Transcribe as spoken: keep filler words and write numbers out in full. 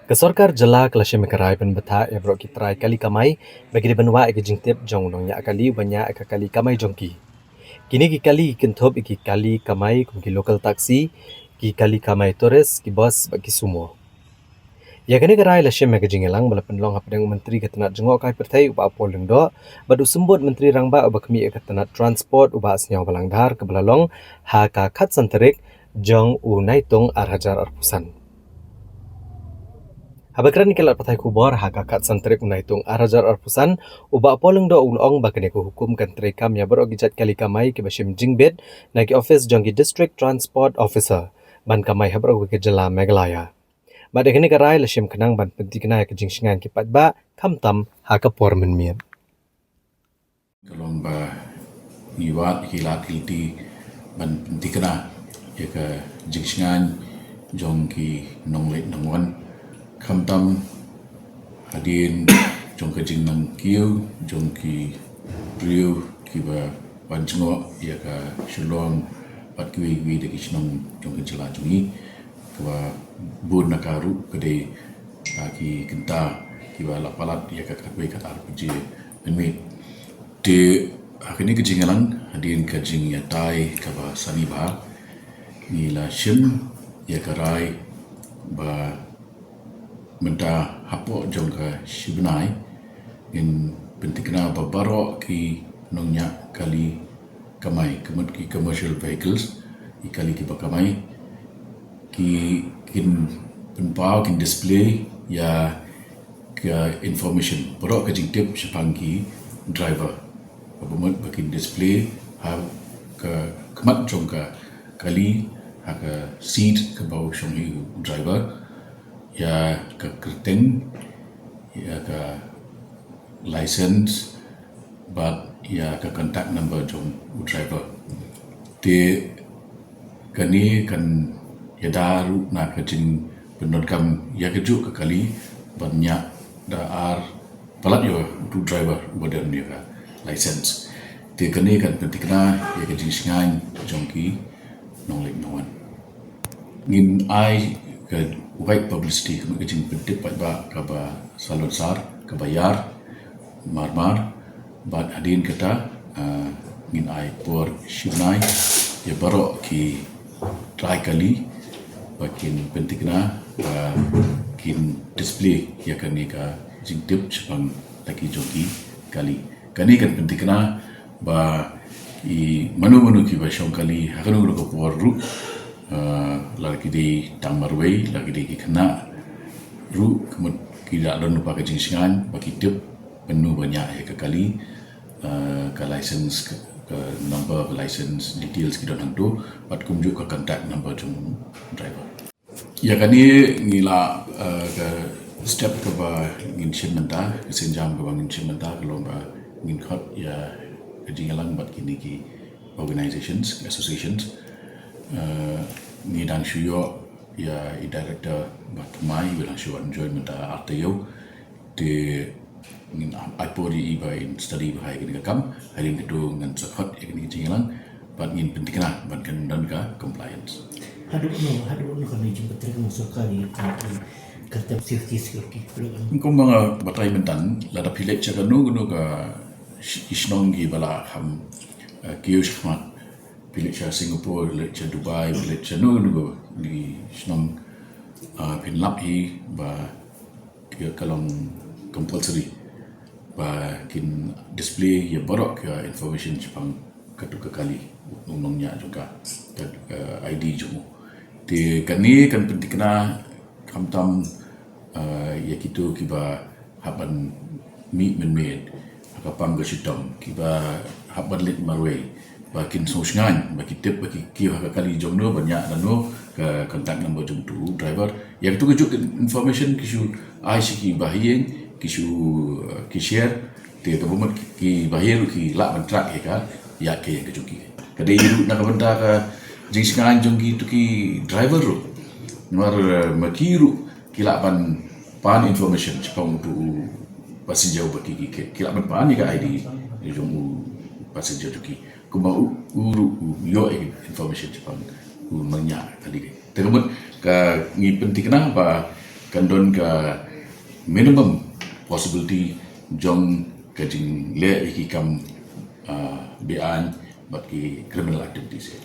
Ka sorkar jylla ka la shim ïa ka rai ban bthah ïa baroh ki trai kali kamai ba ki dei ban wah ïa ka jingtip jong u nongñiah kali uba ñiah ïa ka kali kamai jong ki. Kine ki kali ki kynthup ïa ki kali kamai kum ki local taxi, ki kali kamai tourist, ki bus bad ki sumo. Ïa kane ka rai la shim ïa ka jingïalang ba la pynlong hapdeng u Myntri ka tnat jngohkai pyrthei u Bah Paul Lyngdoh bad u Symbud Myntri Rangbah uba khmih ïa ka tnat transport u Bah Sniawbhalang Dhar kaba la long ha ka khatsan tarik jong u Naitung ar hajar arphew san. Haba kren ïa ki lad pathai khubor ha ka khatsan tarik u Naitung ar hajar arphew san, u Bah Paul Lyngdoh u la ong ba kane ka hukum kan treikam ïa baroh ki jait kali kamai kiba shim jingbit na ki ophis jong ki District Transport Officer ban kamai ha baroh kawei ka jylla Meghalaya. Bad ïa kane ka rai la shim khnang ban pyntikna ïa ka jingshngaiñ ki paidbah khamtam ha ka por mynmiet. Ka long ba ngi wad ïa ki lad ki lynti ban pyntikna ïa ka jingshngaiñ jong ki nongleit nongwan khamtam hadien jong ka jingnang kiew jong ki briew kiba wan jngoh ïa ka Shillong bad kiwei kiwei de ki shnong jong ka jylla jong ngi. Kaba bun na ka ruh ka dei, ah, ki kynta kiba la palat ïa ka khatwei khatar baje mynmiet. Te ha kane ka jingïalang hadien ka jingïatai kaba sani bha ngi la shim ïa ka rai ba mynta hapoh jong ka shi bnai ngin pyntikna ba baroh ki nongñiah kali kamai, ka mut ki commercial vehicles, ki kali kiba kamai, ki kin pynpaw, kin display ïa ka information, baroh ka jingtip shaphang ki driver. Kaba mut ba kin display ha ka khmat jong ka kali, ha ka seat kaba u shong hi u driver, ïa ka kyrteng, ïa ka license, bad ïa ka contact number jong u driver. Te kane kan ïada ruh na ka jingpyndonkam ïa kajuh ka kali ban ñiah da ar palat ïa u driver uba don ïa ka license. Te kane kan pyntikna ïa ka jingshngaiñ jong ki nongleit nongwan. Ngin ai ka wide publicity, ka mut ka jingpyntip paidbah kaba salonsar, kaba ïar marmar, bad hadien kata, ah, ngin ai por shi bnai ïa baroh ki trai kali ba kin pyntikna, ba kin display ïa kane ka jingtip shaphang la ki jong ki kali. Kane kan pyntikna ba i mano mano kiba shong kali ha kano kano ka por ruh, ah, la ki dei tang marwei, la ki dei ki khynnah ruh, ka mut ki la don lypa ka jingshngaiñ ba ki tip mano ba ñiah ïa ka kali, ah, ka license, ka, ka number ka license details ki don hangto, bad kumjuh ka contact number jong driver. Ïa kane ngi la, eh, ka step kaba ngin shim mynta, ka sienjam kaba ngin shim mynta, ka long ba ngin khot ïa ka jingïalang bad kine ki organizations, associations. Eh, ngi dang shu ïoh ïa i director ba thymmai, ba dang shu wan join mynta arta ïew. Te ngin ai por ïa i ba in study bha ïa kane ka kam, hadien kata ngan sa khot ïa kane ka jingïalang, bad ngin pyntikna ban kan don ka compliance. Haduh no, haduh no kane jingpyntrei ka sorkar ïa ka, ka term safety security. Kumba nga batai mynta, lada phi leit sha kano kano ka sh-, ki shnong kiba la kham, eh, kiew shakhmat, phi leit sha Singapore, leit sha Dubai, phi leit sha kano kano ka shnong, eh, phin lap hi ba ka, ka long compulsory ba kin display ïa baroh ka information shaphang katu ka kali, u nongñiah jong ka, ka, eh, I D jong u. Te kane kan pyntikna khamtam, eh, ïa kito kiba hap ban mih mynmiet ha ka pang ka shitom, kiba hap ban leit marwei, ba kin sngewshngaiñ, ba ki tip, ba ki kiew ha ka kali jong no, ba ñiah da no, ka contact number jong utu u driver. Ïa katu kajuh ka information ki shu ai sha ki bahaïing, ki shu, eh, ki share, te kaba mut ki bahaïing ruh ki lah ban track ïa ka, ïa ka ïa ka jong ki. Ka dei ruh na ka bynta ka jingshngaiñ jong kitu ki driver ruh. Namar, eh, ma ki ruh ki lah ban pan information shaphang utu u passenger uba ki, ki, ki, ki lah ban pan ïa ka I D jong u passenger jong ki. Kumba u, u ruh u ïoh ïa information shaphang u nongñiah kali. Te ka mut ka ngi pyntikna ba kan don ka minimum possibility jong ka jingleh ïa ki kam, ah, be-aiñ bad ki criminal activities.